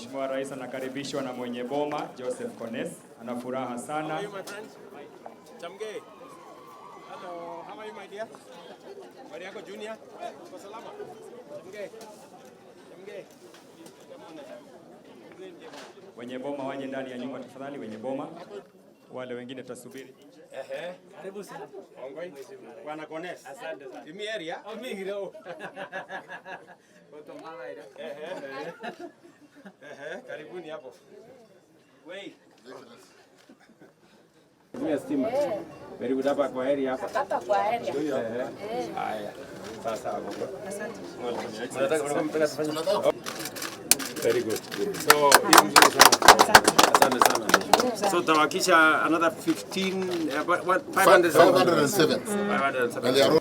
Mheshimiwa Rais anakaribishwa na mwenye boma Joseph Kones, ana furaha sana. How are you, my friends? Chamgei. Hello, how are you, my dear? Habari yako, Junior? Uko salama? Chamgei. Chamgei. Wenye boma waje ndani ya nyumba tafadhali, wenye boma. Wale wengine tutasubiri nje. Ehe. Karibu sana. Ongoi. Bwana Kones. Asante sana. Imi area? Migiro. Ehe. Ehe, karibuni hapo. Wei. Tumia stima. Very good, hapa kwa area hapa. Hapa kwa area. Ehe. Haya. Sasa hapo. Asante. Unataka tufanye? Very good. So, hii mzuri sana. Asante sana. So tutawakisha another 15 what 507. 507. 507. And they are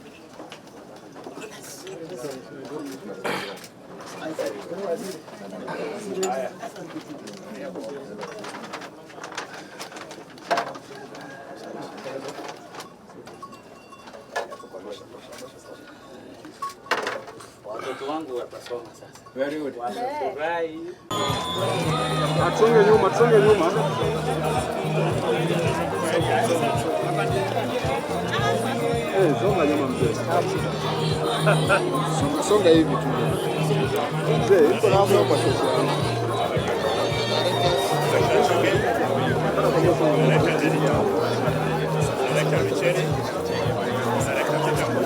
Watoto wangu watasoma sasa. Very good. Watafurahi. Tusonge nyuma, tusonge nyuma. Eh, songa nyuma mzee. Songa, songa hivi tu. Mzee, iko na hapo kwa sasa. Director Richeri, Director Chitambo,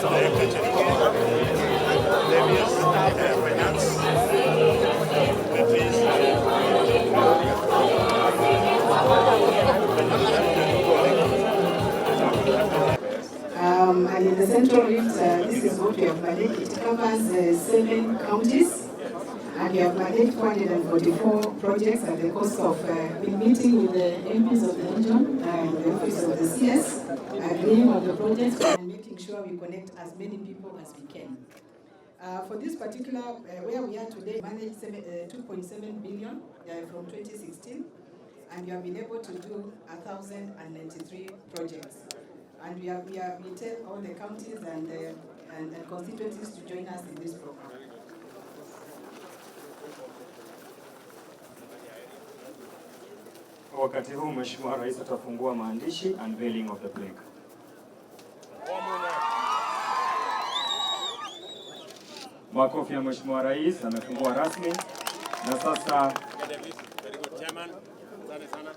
Director Cherike, Davies, Finance, Beatrice. And in the Central Rift, this is what we have managed. It covers 7 counties, and we have managed 444 projects at the cost of meeting with the MPs of the region and the office of the CS, agreeing on the projects and making sure we connect as many people as we can. For this particular, where we are today, managed 2.7 billion from 2016, and we have been able to do 1,093 projects. And we tell all the counties and constituencies to join us in this program. Wakati huu Mheshimiwa Rais atafungua maandishi, unveiling of the plaque. Makofi ya Mheshimiwa Rais, amefungua rasmi na sasa Very good, Chairman. Asante sana.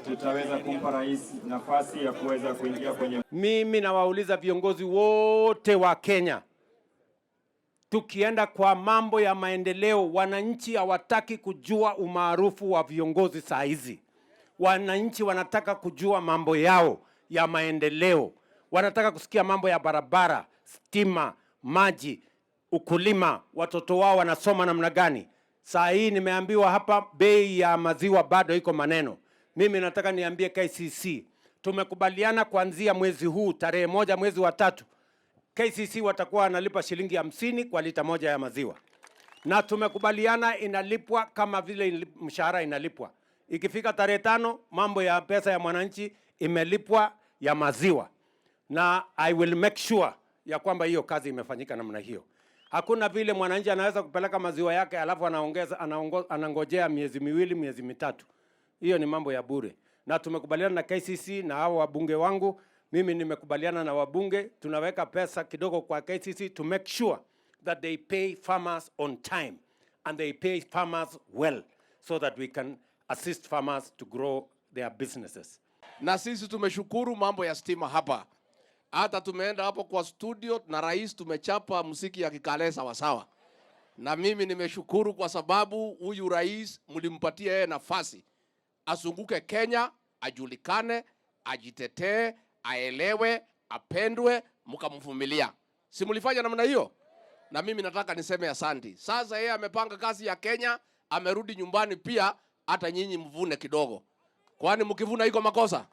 tutaweza kumpa rais nafasi ya kuweza kuingia kwenye. Mimi nawauliza viongozi wote wa Kenya, tukienda kwa mambo ya maendeleo, wananchi hawataki kujua umaarufu wa viongozi saa hizi. Wananchi wanataka kujua mambo yao ya maendeleo. Wanataka kusikia mambo ya barabara, stima, maji, ukulima, watoto wao wanasoma namna gani. Saa hii nimeambiwa hapa bei ya maziwa bado iko maneno. Mimi nataka niambie KCC, tumekubaliana kuanzia mwezi huu tarehe 1 mwezi wa 3, KCC watakuwa wanalipa shilingi 50 kwa lita moja ya maziwa. Na tumekubaliana inalipwa kama vile mshahara inalipwa. Ikifika tarehe 5 mambo ya pesa ya mwananchi imelipwa ya maziwa. Na I will make sure ya kwamba hiyo kazi imefanyika namna hiyo. Hakuna vile mwananchi anaweza kupeleka maziwa yake alafu anangojea miezi miwili, miezi mitatu. Hiyo ni mambo ya bure. Na tumekubaliana na KCC na hao wabunge wangu. Mimi nimekubaliana na wabunge, tunaweka pesa kidogo kwa KCC to make sure that they pay farmers on time and they pay farmers well so that we can assist farmers to grow their businesses. Na sisi tumeshukuru mambo ya stima hapa. Hata tumeenda hapo kwa studio na rais tumechapa muziki ya kikale sawa sawa. Na mimi nimeshukuru kwa sababu huyu rais mlimpatia yeye nafasi azunguke Kenya, ajulikane, ajitetee, aelewe, apendwe, mkamvumilia. Si mlifanya namna hiyo? Na mimi nataka niseme asanti. Sasa yeye amepanga kazi ya Kenya, amerudi nyumbani pia, hata nyinyi mvune kidogo. Kwani mkivuna iko makosa?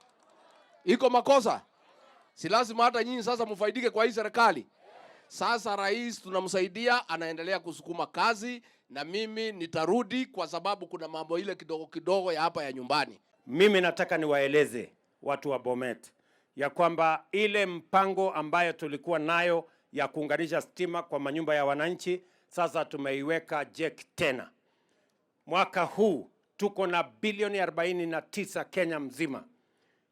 Iko makosa? Si lazima hata nyinyi sasa mfaidike kwa hii serikali. Sasa rais tunamsaidia, anaendelea kusukuma kazi, na mimi nitarudi kwa sababu kuna mambo ile kidogo kidogo ya hapa ya nyumbani. Mimi nataka niwaeleze watu wa Bomet ya kwamba ile mpango ambayo tulikuwa nayo ya kuunganisha stima kwa manyumba ya wananchi sasa tumeiweka jeki tena. Mwaka huu tuko na bilioni 49 Kenya mzima.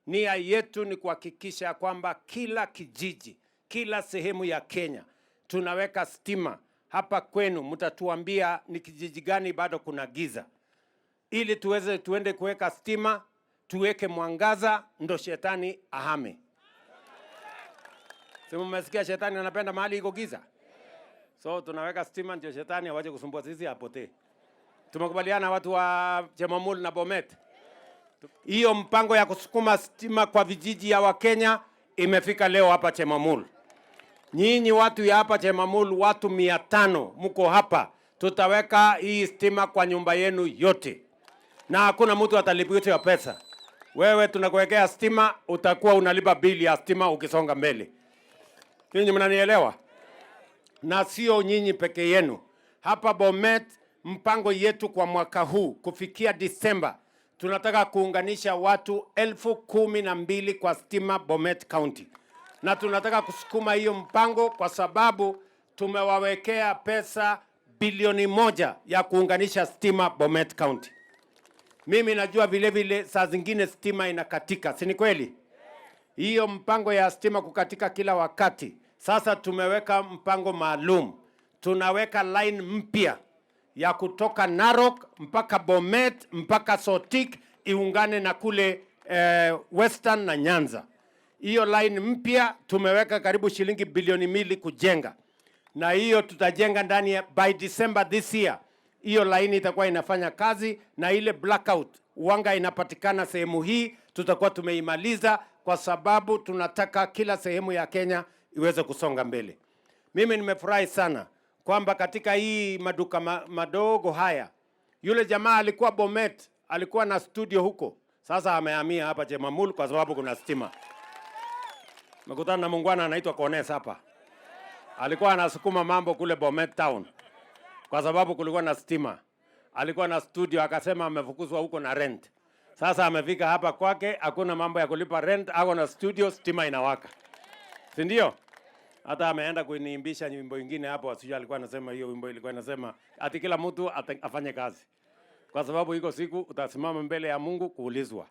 Nia yetu ni kuhakikisha kwamba kila kijiji, kila sehemu ya Kenya tunaweka stima. Hapa kwenu mtatuambia ni kijiji gani bado kuna giza, ili tuweze tuende kuweka stima, tuweke mwangaza, ndo shetani ahame. Si mmesikia shetani anapenda mahali iko giza? So tunaweka stima ndio shetani awache kusumbua sisi, apotee. Tumekubaliana watu wa Chemamul na Bomet? Hiyo mpango ya kusukuma stima kwa vijiji ya Wakenya imefika leo hapa Chemamul. Nyinyi watu ya hapa Chemamul, watu 500 mko hapa, tutaweka hii stima kwa nyumba yenu yote, na hakuna mtu atalipishwa pesa. Wewe tunakuwekea stima, utakuwa unalipa bili ya stima ukisonga mbele. Nyinyi mnanielewa? Na sio nyinyi peke yenu. Hapa Bomet, mpango yetu kwa mwaka huu kufikia Disemba, tunataka kuunganisha watu 12,000 kwa stima Bomet County, na tunataka kusukuma hiyo mpango kwa sababu tumewawekea pesa bilioni 1 ya kuunganisha stima Bomet County. Mimi najua vile vile saa zingine stima inakatika, si ni kweli? Hiyo mpango ya stima kukatika kila wakati. Sasa tumeweka mpango maalum, tunaweka line mpya ya kutoka Narok mpaka Bomet mpaka Sotik iungane na kule Western na Nyanza. Hiyo line mpya tumeweka karibu shilingi bilioni 2 kujenga, na hiyo tutajenga ndani ya by December this year. Hiyo line itakuwa inafanya kazi, na ile blackout wanga inapatikana sehemu hii tutakuwa tumeimaliza, kwa sababu tunataka kila sehemu ya Kenya iweze kusonga mbele. Mimi nimefurahi sana kwamba katika hii maduka madogo haya, yule jamaa alikuwa Bomet, alikuwa na studio huko, sasa amehamia hapa Chemamul kwa sababu kuna stima. Mekutana na muungwana anaitwa Kones hapa, alikuwa anasukuma mambo kule Bomet town kwa sababu kulikuwa na stima. Alikuwa na studio, akasema amefukuzwa huko na rent. Sasa amefika hapa kwake, hakuna mambo ya kulipa rent, ako na studio, stima inawaka, si ndio? Hata ameenda kuniimbisha nyimbo ingine hapo, sijui alikuwa anasema hiyo wimbo ilikuwa inasema ati kila mtu afanye kazi, kwa sababu iko siku utasimama mbele ya Mungu kuulizwa.